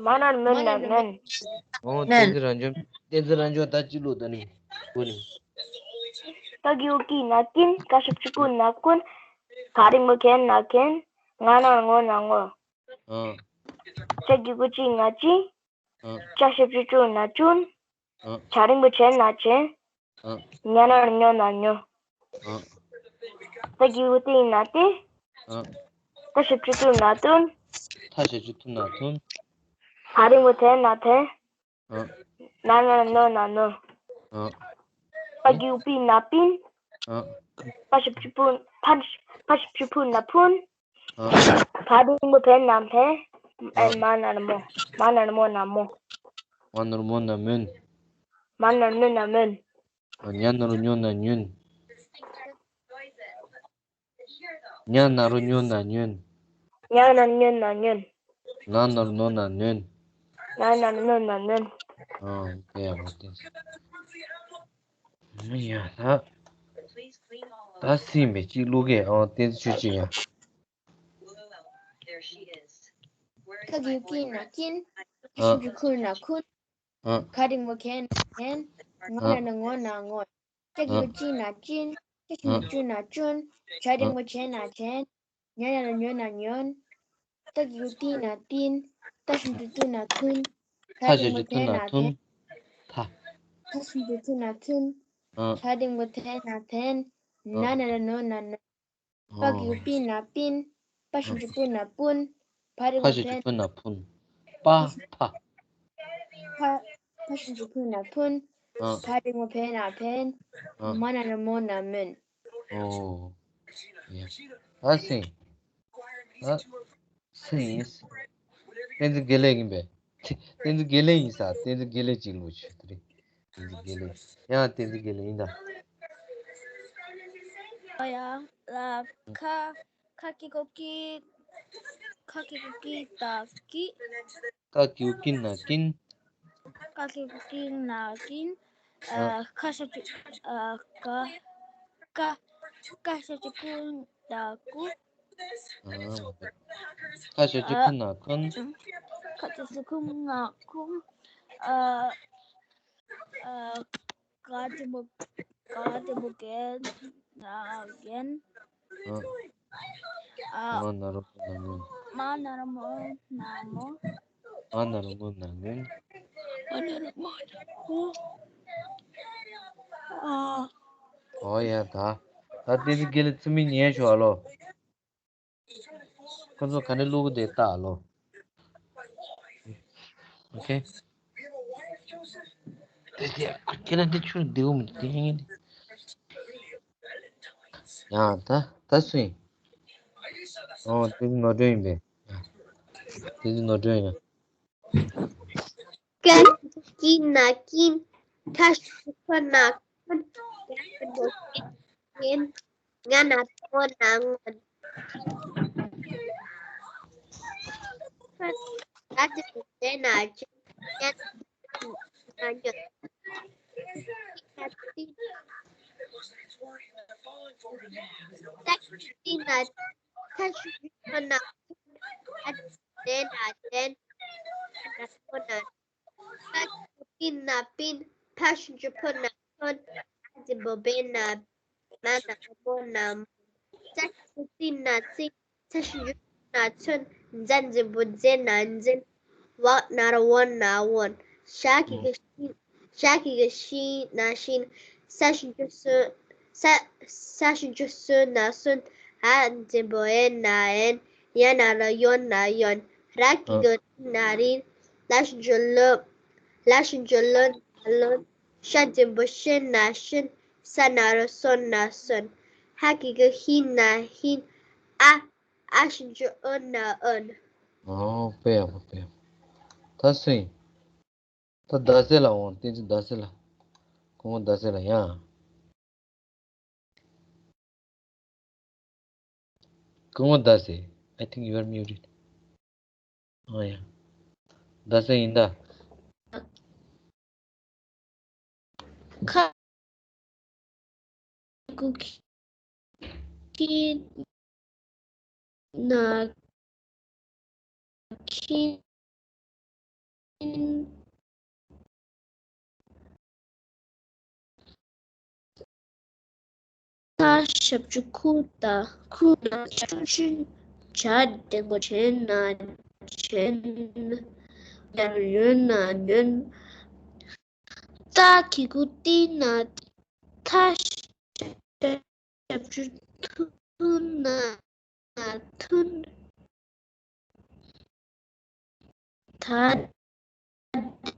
མ་ན་རོ་མོ་ན་མོན། ཨོ་བསྟན་འཛིན་རང་བྱུང་། བསྟན་འཛིན་རང་བྱུང་ད་ཅི་ལོ་ད་ནི། གོ་ནི། ཏ་གི་གུ་ཀི་ན་ཀིན། ཀ་ཞབས་ཀྱུ་ཀུ་ན་ཀུན། ག་འགྲེང་བུ་གེ་ན་གེན། ང་ན་རོ་ངོ་ན་ངོ། ཨ། ཅ་གི་གུ་ཅི་ན་ཅིན། ཨ། ཅ་ཞབས་ཀྱུ་ཅུ་ན་ཅུན། ཨ། ཇ་འགྲེང་བུ་ཇེ་ན་ཇེན། ཨ། ཉ་ན་རོ་ཉོ་ན་ཉོ། ཨ། ཏ་གི་གུ་ཏི་ན་ཏི། ཨ། ཏ་ཞབས་ཀྱུ་ཏུ་ན་ཏུན། ཐ་ཞབས་ཀྱུ་ཐུ་ན་ཐུན། ད་འགྲེང་བུ་དེ་ན་དེན། ཨ། ན་ན་རོ་ནོ་ན་ནོན། ཨ། པ་གི་གུ་པི་ན་པིན། ཨ། ཕ་ཞབས་ཀྱུ་ཕུ། ཕ་ཕ་ཞབས་ཀྱུ་ཕུ་ན་ཕུན། ཨ། བ་འགྲེང་བུ་བེ་ན་བེན། ཨ། ཨེ་མ་ན་རོ་མོ། མ་ན་རོ་མོ་ན་མོ། མ་ན་རོ་མོ་ན་མོན། མ་ན་རོ་མོ་ན་མོན། ཨ། ཉ་ན་རོ་ཉོ་ན་ཉོན། ཉ་ན་རོ་ཉོ་ན་ཉོན། ཉ་ན་རོ་ཉོ་ན་ཉོན། ན་ན་རོ་ནོ་ན་ནོན། ན་ན་རོ་ནོ་ན་ནོན། ཨ། དེ་ཡང་མ་བསྟན། ཡ་ད། ད་སྲིད་མེད་ཅིག་བླུག་གེ། ཨང་བསྟན་ཚུལ་ཅིག་ཡ། ཁ་གི་གུ་ཀི་ན་ཀིན། ཨ། ཤུ་གུ་ཁུ་ན་ཁུན། ཨ། ག་འགྲེང་བུ་གེ་ན་གེན། ང་ན་རོ་ངོ་ན་ངོན། ཅ་གི་གུ་ཅི་ན་ཅིན། ཅ་ཞབས་ཀྱུ་ཅུ་ན་ཅུན། ཇ་འགྲེང་བུ་ཇེ་ན་ཇེན། ཉ་ན་རོ་ཉོ་ན་ཉོན། ཏ་གི་གུ་ཏི་ན་ཏིན། ཏ་ཞབས་ཀྱུ་ཏུ་ན་ཏུན། ཐ་ཞབས་ཀྱུ་ཐུ་ན་ཐུན། ཐ། ཐ་ཞབས་ཀྱུ་ཐུ་ན་ཐུན། ཨ། ད་འགྲེང་བུ་དེ་ན་དེན། ཨ། ན་ན་རོ་ནོ་ན་ནོན། པ་གི་གུ་པི་ན་པིན། པ་ཞབས་ཀྱུ་པུ་ན་པུན། བ་འགྲེང་བུ་བེ་ན། པུན། པ་ཕ། ཕ། ཕ་ཞབས་ཀྱུ་ཕུ་ན་ཕུན། ཨ། བ་འགྲེང་བུ་བེ་ན་བེན། ཨ། མ་ན་རོ་མོ་ན་མོན། ཨོ། ཡ། ད་སེང་། ད་སེང་། བསྟན་འཛིན་དགེ་ལེགས་ཡིན་པས། བསྟན་འཛིན་དགེ་ལེགས་ཡིན་ས། བསྟན་འཛིན་དགེ་ལེགས་ཅིག་ལོ་ཆུ་དེ་རེད། བསྟན་འཛིན་དགེ་ལེགས། ཡང་བསྟན་འཛིན་དགེ་ལེགས་ཡིན་ད། ཨོ་ཡ། ལ་ཁ། ཁ་གི་གུ་ཀི། ཁ་གི་གུ་ཀི་ད་ཀི། ཀ་གི་གུ་ཀི་ན་ཀིན། ཁ་གི་གུ་ཀི་ན་ཀིན། ཨ། ཁ་ཞབས་ཀྱུ་ཨ། ཀ། ཀ། ཁ་ཞབས་ཀྱུ་ཀུ་ད་ཀུ། ཨ། ཁ་ཞབས་ཀྱུ་ཁུ་ན་ཁུན། ཁ་ཞབས་ཀྱུ་ཁུ་ན་ཁུ། ཨ། ཨ། ག་འགྲེང་བུ། ག་འགྲེང་བུ་གན། ན་གན། ཨ། ཨ། མ་ན་རོ་མོ་ན་མོ། མ་ན་རོ་མོ་ན་མོ། མ་ན་རོ་མོ་ན་མོ། མ་ན་རོ་མོ་ན་མོ། ཨ། ཨོ་ཡ་ད། ད་ཏི་ཏི་གི་ལི་ཚི་མི་ཉན་ཤོག་ཨ་ལོ། ཁོ་ཚོ་ག་ནས་བླུག་གི་དེ་ལྟ་ཨ་ལོ། ཨོ་ཁེ། དེ་དེ་ཨ་ཁེ་ན་དེ་ཆུ་དེའུ་མི་དེ་ཡིན། ཡ་ད་ད་སུ་ཡིན། ཨོ་དེ་ནོར་སྒྲོན་ཡིན་པས། དེ་ནོར་སྒྲོན་ཡིན། ཀན་ཀི་ན་ཀིན། ཁ་ཤུ་ཁོ་ན་ཁོན། ཡ་ཏི་མོ་ཀེན། ང་ན་ཏོ་ན་ངོན། ད་ཏི་ཏི་ན་ཅིན། ཡ་ན་ཉོན། ད་ཏི་ཏི་ན། ཁ་ཤུ་ཁོ་ན་ཁོན། ད་ཏི་ན་ཏེན། ན་ཁོ་ན། ཏ་གི་གུ་ཏི་ན་པིན། ཕ་ཞབས་ཀྱུ་ཕུ་ན་ཕོན། མ་འགྲེང་བུ་བེ་ན། མ་ན་རོ་མོ་ན་མོན། ཙ་གི་གུ་ཙི་ན་ཙིན། ཚ་ཞབས་ཀྱུ་ཚུ་ན་ཚུན། ཛ་འགྲེང་བུ་ཛེ་ན་ཛིན། ཝ་ན་རོ་ཝོན་ན་ཝོན། ཤ་གི་གུ་ཤིན། ཤ་གི་གུ་ཤི་ན་ཤིན། ས་ཞབས་ཀྱུ་སུ། ས། ས་ཞབས་ཀྱུ་སུ་ན་སུན། འ་འགྲེང་བུ་ཨེ་ན་ཨེན། ཡ་ན་རོ་ཡོན་ན་ཡོན། ར་གི་གུ་རི་ན་རིན། ལ་ཞབས་ཀྱུ་ལུ། ལ་ཞབས་ཀྱུ་ལུ་ན་ལུན། ཤ་འགྲེང་བུ་ཤི་ན་ཤིན། ས་ན་རོ་སོན་ན་སོན། ཧ་གི་གུ་ཧི་ན་ཧིན། ཨ། འ་ཞབས་ཀྱུ་འུ་ན་འུན། ཨོ་དཔེ་ཡག་པོ་དཔེ་ཡག་པོ། ད་སུ་ཡིན། ད་ཟླ་ཟེར་ལ་འོང་། བསྟན་འཛིན་ཟླ་ཟེར་ལ། སྐུ་ངོ་ཟླ་ཟེར་ལ་ཡ། སྐུ་ངོ་ཟླ་ཟེར། I think you are muted. ཨ་ཡ། ཟླ་ཟེར་ཡིན་ད། ཁ་གུ་ཁི་ན་ཁིན། ཁ་ཞབས་ཀྱུ་ཁུ་ད་ཁུ་ན་ཆུ་ཆུན། ཇ་འགྲེང་བུ་ཇེ་ན་ཇེན། ཉ་རོ་ཉོ་ན་ཉོན། ཏ་གི་གུ་ཏི་ན་ཏིན། ཐ་ཞབས་ཀྱུ་ཐུ་ན་ཐུན། ད་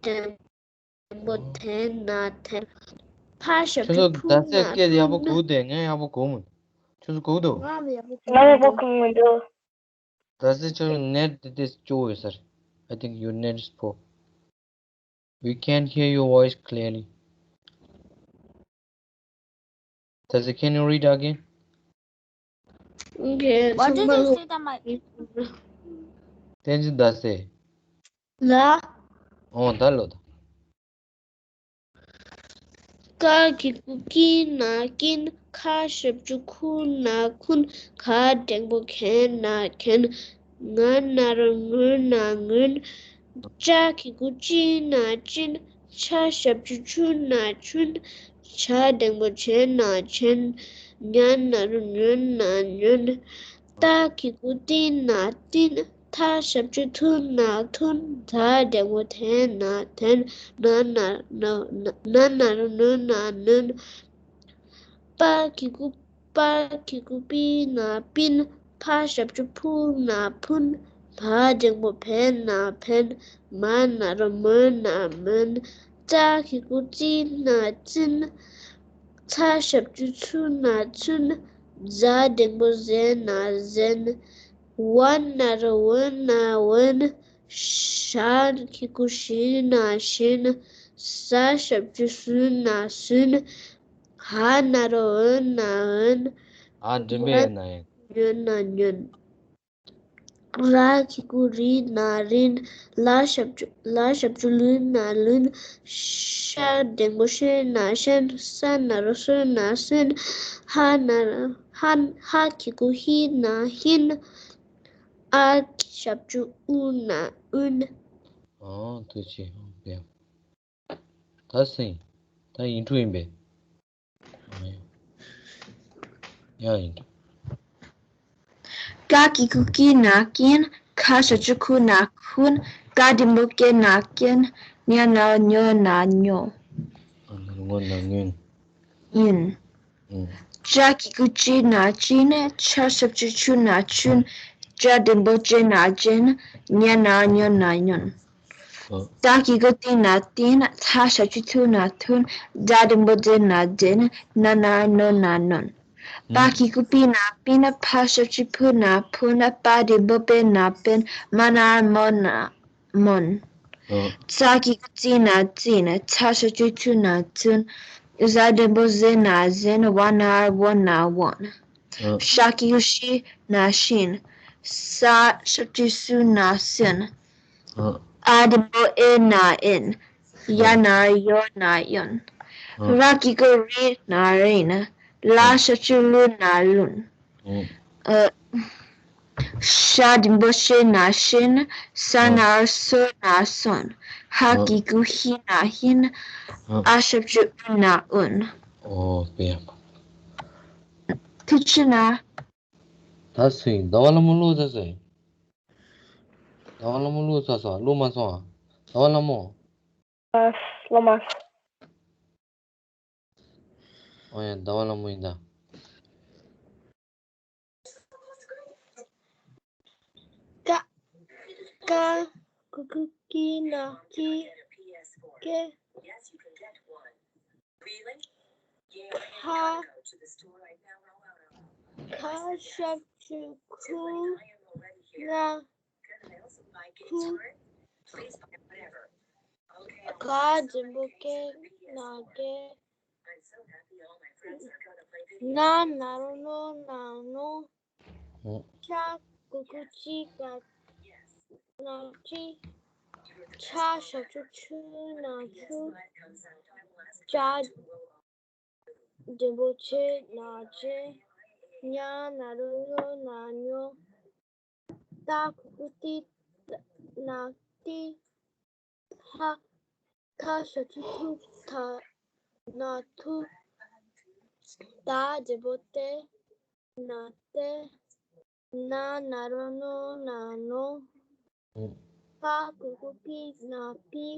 འགྲེང་བུ་དེ་ན་དེན། ཕ་ཞབས་ཀྱུ་ཕུ་ན་ཕུན། ཁྱོད་ཚོ་ཟླ་ཟེར་སྐད་ཡག་པོ་གོ་དེ། ངས་ཡག་པོ་གོ་མོད། ཁྱོད་ཚོ་གོ་འདུག་ང་ཡག་པོ་གོ། ང་ཡག་པོ་གོ་མི་འདུག་ཟླ་ཟེར་ཁྱོད་ནེཊ་དེ་དེ་སྐྱོ་བོ་ཡོད་ས་རེད། I think your net is poor. We can't hear your voice clearly. ཟླ་ཟེར། Can you read again? Okay. What did you say that my བསྟན་འཛིན་ཟླ་ཟེར། ལ། ཨོ་ད་ལོ་ད། ཀ་གི་གུ་ཀི་ན་ཀིན། ཁ་ཞབས་ཀྱུ་ཁུ་ན་ཁུན། ག་འགྲེང་བུ་གེ་ན་གེན། ང་ན་རོ་ངུ་ན་ངུན། ཅ་གི་གུ་ཅི་ན་ཅིན། ཆ་ཞབས་ཀྱུ་ཆུ་ན་ཆུན། ཇ་འགྲེང་བུ་ཇེ་ན་ཇེན། ཉ་ན་རོ་ཉོ་ན་ཉོན། ཏ་གི་གུ་ཏི་ན་ཏིན། ཐ་ཞབས་ཀྱུ་ཐུ་ན་ཐུན། ཛ་འགྲེང་བུ་དེ་ན་དེན། ན་ན་ན་ན་ན་རོ་ནུ་ན་ནུན། པ་གི་གུ་པ་གི་གུ་པི་ན་པིན། ཕ་ཞབས་ཀྱུ་ཕུ་ན་ཕུན། བ་འགྲེང་བུ་བེ་ན་བེན། མ་ན་རོ་མོ་ན་མོན། ཙ་གི་གུ་ཙི་ན་ཙིན། ཚ་ཞབས་ཀྱུ་ཚུ་ན་ཚུན། ཛ་འགྲེང་བུ་ཟེ་ན་ཟེན། ཝ་ན་རོ་ཝོ་ན་ཝོན། ཞ་གི་གུ་ཞི་ན་ཞིན། ས་ཞབས་ཀྱུ་སུ་ན་སུན། ཧ་ན་རོ་འོ་ན་འོན། ཨ་མགྲིན་པའི་ཡན་ན་ཡིན། ཉོ་ན་ཉོན། ར་གི་གུ་རི་ན་རིན། ལ་ཞབས་ཀྱུ་ལ་ཞབས་ཀྱུ་ལུ་ན་ལུན། ཤ་འགྲེང་བུ་ཤེ་ན་ཤེན། ས་ན་རོ་སོ་ན་སོན། ཧ་ན་ཧ་ཧ་གི་གུ་ཧི་ན་ཧིན། ཨ་ཞབས་ཀྱུ་ཨུ་ན་ཨུན། ཨོ་ཐུགས་རྗེ་ཆེ། ཨོ་བེ། ད་སེང་། ད་ཡིན་འགྲོ་ཡིན་པས། ཡང་ཡིན་འགྲོ། ཀ་གི་གུ་ཀི་ན་ཀིན། ཁ་ཞབས་ཀྱུ་ཁུ་ན་ཁུན། ཀ་འགྲེང་བུ་ཀེ་ན་ཀེན། ཉ་ན་རོ་ཉོ་ན་ཉོ། ཨ་ན་རོ་ངོ་ན་ངོན། ཡིན། ཨུ། ཅ་གི་གུ་ཅི་ན་ཅིན། ཆ་ཞབས་ཀྱུ་ཆུ་ན་ཆུན། ཅ་འགྲེང་བུ་ཅེ་ན་ཅེན། ཉ་ན་རོ་ཉོ་ན་ཉོན། ཨོ། ཏ་གི་གུ་ཏི་ན་ཏིན། ཐ་ཞབས་ཀྱུ་ཐུ་ན་ཐུན། ད་འགྲེང་བུ་དེ་ན་དེན། ན་ན་རོ་ནོ་ན་ནོན། པ་གི་གུ་པི་ན་པིན། ཕ་ཞབས་ཀྱུ་ཕུ་ན་ཕུན། པ་འགྲེང་བུ་པེ་ན་པེན། མ་ན་རོ་མོ་ན་མོན། ཨོ། ཙ་གི་གུ་ཙི་ན་ཙིན། ཚ་ཞབས་ཀྱུ་ཚུ་ན་ཚུན། ཟ་འགྲེང་བུ་ཟེ་ན་ཟེན། ཝ་ན་རོ་ཝོ་ན་ཝོན། ཨོ། ཤ་གི་གུ་ཤི་ན་ཤིན། ས་ཞབས་ཀྱུ་སུ་ན་སུན། ཨོ། ཨ་འགྲེང་བུ་ཨེ་ན་ཨིན། ཡ་ན་རོ་ཡོ་ན་ཡོན། ཨོ། ར་གི་གུ་རི་ན་རིན། ལ་ཨོ། ཞབས་ཀྱུ་ལུ་ན་ལུན། ཨོ། ཨ། ཤ་འགྲེང་བུ་ཤེ་ན་ཤིན། ས་ན་རོ་སོ་ན་སོན། ཧ་གི་གུ་ཧི་ན་ཧིན། ཨ་ཞབས་ཀྱུ་ཨུ་ན་ཨུན། ཨོ་དཔེ་ཡག་པོ། ཐུགས་རྗེ་གནང་། ད་སུ་ཡིན། ཟླ་བ་ལྷ་མོ་བླུགས་ཚར་སོང་། ཟླ་བ་ལྷ་མོ་བླུགས་ཚར་སོང་། བླུགས་མ་སོང་ཨ། ཟླ་བ་ལྷ་མོ། ཨ། བླུགས་མ་སོང་། ཨོ་ཡ། ཟླ་བ་ལྷ་མོ་ཡིན་ད། ཀ་ཀ་གུ་གུ་ཀི་ན་ཀི། ཀེ། ཧ། ཁ་ཞབས་ཀྱུ་ཁུ་ན་ཁུ། ག་འགྲེང་བུ་ཀེ་ན་ཀེ། ན་ན་རོ་ནོ་ན་ནོ། ཨོ། ཅ་གི་གུ་ཅི་ན་ཅི། ཆ་ཞབས་ཀྱུ་ཆུ་ན་ཆུ། ཅ་འགྲེང་བུ་ཅེ་ན་ཅེ། ཉ་ན་རོ་ཉོ་ན་ཉོ། ཏ་གི་གུ་ཏི་ན་ཏི། ཐ། ཐ་ཞབས་ཀྱུ་ཐུ་ཐ་ན་ཐུ། ད་འགྲེང་བུ་ཏེ་ན་ཏེ། ན་ན་རོ་ནོ་ན་ནོ། ཨོ། པ་གི་གུ་པི་ན་པི།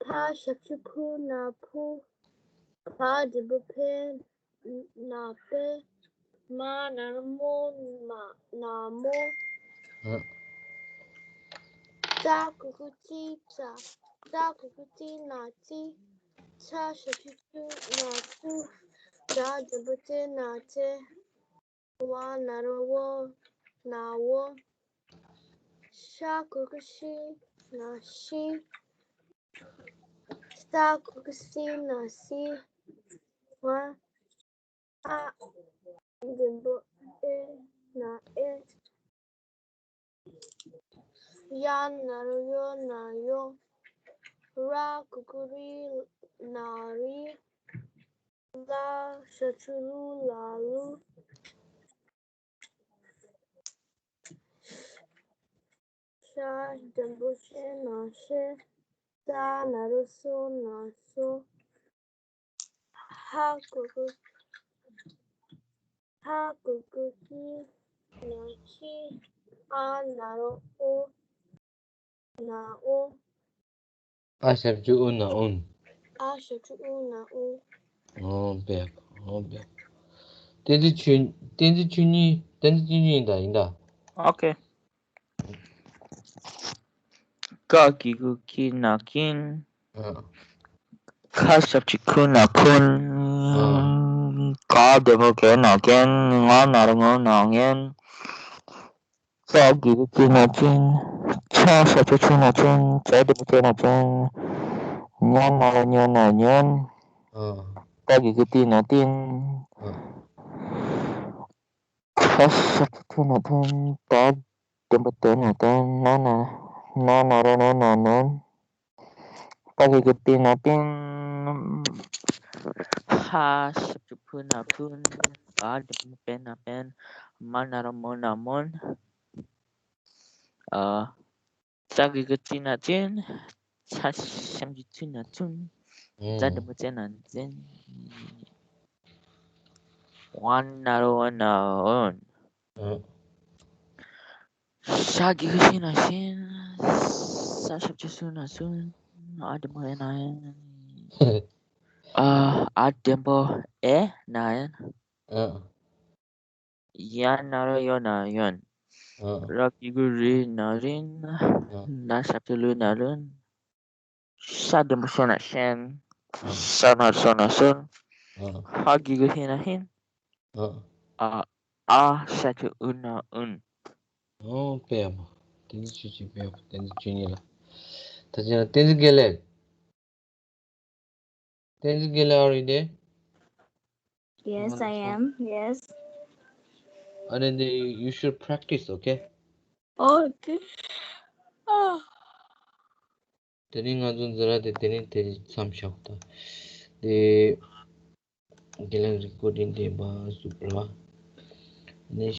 ཕ་ཞབས་ཀྱུ་ཕུ་ན་ཕུ། ཕ་འགྲེང་བུ་ཕེ་ན་ཕེ། མ་ན་རོ་མོ་མ་ན་མོ། ཨ། ཙ་གི་གུ་ཙི་ཙ། ཙ་གི་གུ་ཙི་ན་ཙི། ཚ་ཞབས་ཀྱུ་ཚུ་ན་ཚུ། ཛ་འགྲེང་བུ་ཛེ་ན་ཛེ། ཝ་ན་རོ་ཝོ་ན་ཝོ། ཤ་གི་གུ་ཤི་ན་ཤི། ས་གི་གུ་སི་ན་སི། ཝ། ཨ་འགྲེང་བུ་ཨེ་ན་ཨེ། ཡ་ན་རོ་ཡོ་ན་ཡོ། ར་གི་གུ་རི་ན་རི། ལ་ཞབས་ཀྱུ་ལུ་ལ་ལུ། ཤ་འགྲེང་བུ་ཤེ་ན་ཤེ། ས་ན་རོ་སོ་ན་སོ། ཧ་གི་གུ་ཧ་གི་གུ་ཧི་ན་ཧི། ཨ་ན་རོ་ཨོ་ན་ཨོ། ཨ་ཞབས་ཀྱུ་ཨུ་ན་ཨུན། ཨ་ཞབས་ཀྱུ་ཨུ་ན་ཨུན། ཨོ་བེ། ཨོ་བེ། བསྟན་འཛིན་ཆོས། བསྟན་འཛིན་ཆོས་ཉིད། བསྟན་འཛིན་ཆོས་ཉིད་ཡིན་ད། ཡིན་ད། ཨོ་ཁེ། ཀ་གི་གུ་ཀི་ན་ཀིན། ཨ། ཁ་ཞབས་ཀྱུ་ཁུ་ན་ཁུན། ཨ། ག་འགྲེང་བུ་གེ་ན་གེན། ང་ན་རོ་ངོ་ན་ངེན། ཙ་གི་གུ་ཙི་ན་ཙིན། ཆ་ཞབས་ཀྱུ་ཆུ་ན་ཆུན། ཙ་འགྲེང་བུ་ཙེ་ན་ཙེན། ཉ་ན་རོ་ཉོ་ན་ཉོན། ཨ། ཏ་གི་གུ་ཏི་ན་ཏིན། ཨ། ཁ་ ད་ཞབས་ཀྱུ་ཐུ་ན་ཐུན། ད་ལྡེམ་པོ་དེ་ན་དེན། ན་ན་ན་ན་རོ་ན་ན་ནན། ཏ་གི་གུ་ཏི་ན་ཏིན། ཕ་ཞབས་ཀྱུ་ཕུ་ན་ཕུན། བ་ལྡེམ་པོ་པེ་ན་པེན། མ་ན་རོ་མོ་ན་མོན། ཨ། ཙ་གི་གུ་ཙི་ན་ཙིན། ཚ་ཞབས་ཀྱུ་ཚུ་ན་ཚུན། ཙ་ཨུམ། ལྡེམ་པོ་ཙེ་ན་ཙེན། ཝ་ན་རོ་ཝ་ན་ཝོན། ཨུམ། ཞ་གི་གུ་ཤི་ན་ཤིན། ས་ཞབས་ཀྱུ་སུ་ན་སུན། འ་ལྡེམ་པོ་ཨེ་ན་ཨེན། ཨ། འ་ལྡེམ་པོ་ཨེ་ན་ཨེན། ཨུམ། ཡ་ན་རོ་ཡོ་ན་ཡོན། ཨ། ར་གི་གུ་རི་ན་རིན། ཨ། ན་ཞབས་ཀྱུ་ལུ་ན་ལུན། ཤ་ལྡེམ་པོ་ཤོ་ན་ཤན། ཨ། ཤ་ན་རོ་ཤོ་ན་ཤོན། ཨ། ཧ་གི་གུ་ཧི་ན་ཧིན། ཨ། ཨ། འ་ཞབས་ཀྱུ་འུ་ན་འུན། ཨོ་དཔེ་ཡག་པོ། བསྟན་འཛིན་ཆོས་སྐྱིད། དཔེ་ཡག་པོ། བསྟན་འཛིན་ཆོས་ཉིད་ལགས། ད་ཅི་ན་བསྟན་འཛིན་དགེ་ལེགས། བསྟན་འཛིན་དགེ་ལེགས། Are you there? Yes, I am. Yes. And then you should practice, okay? Okay. དེ་རིང་ང་ཚོ་འཛིན་གྲྭ་དེ་དེ་རིང་དེ་མཚམས་བཞག་ད། དེ་དགེ་ལེགས་རི་ཀོར་ཌིང་དེ་མ་བཟོས་པ་ར། ནས།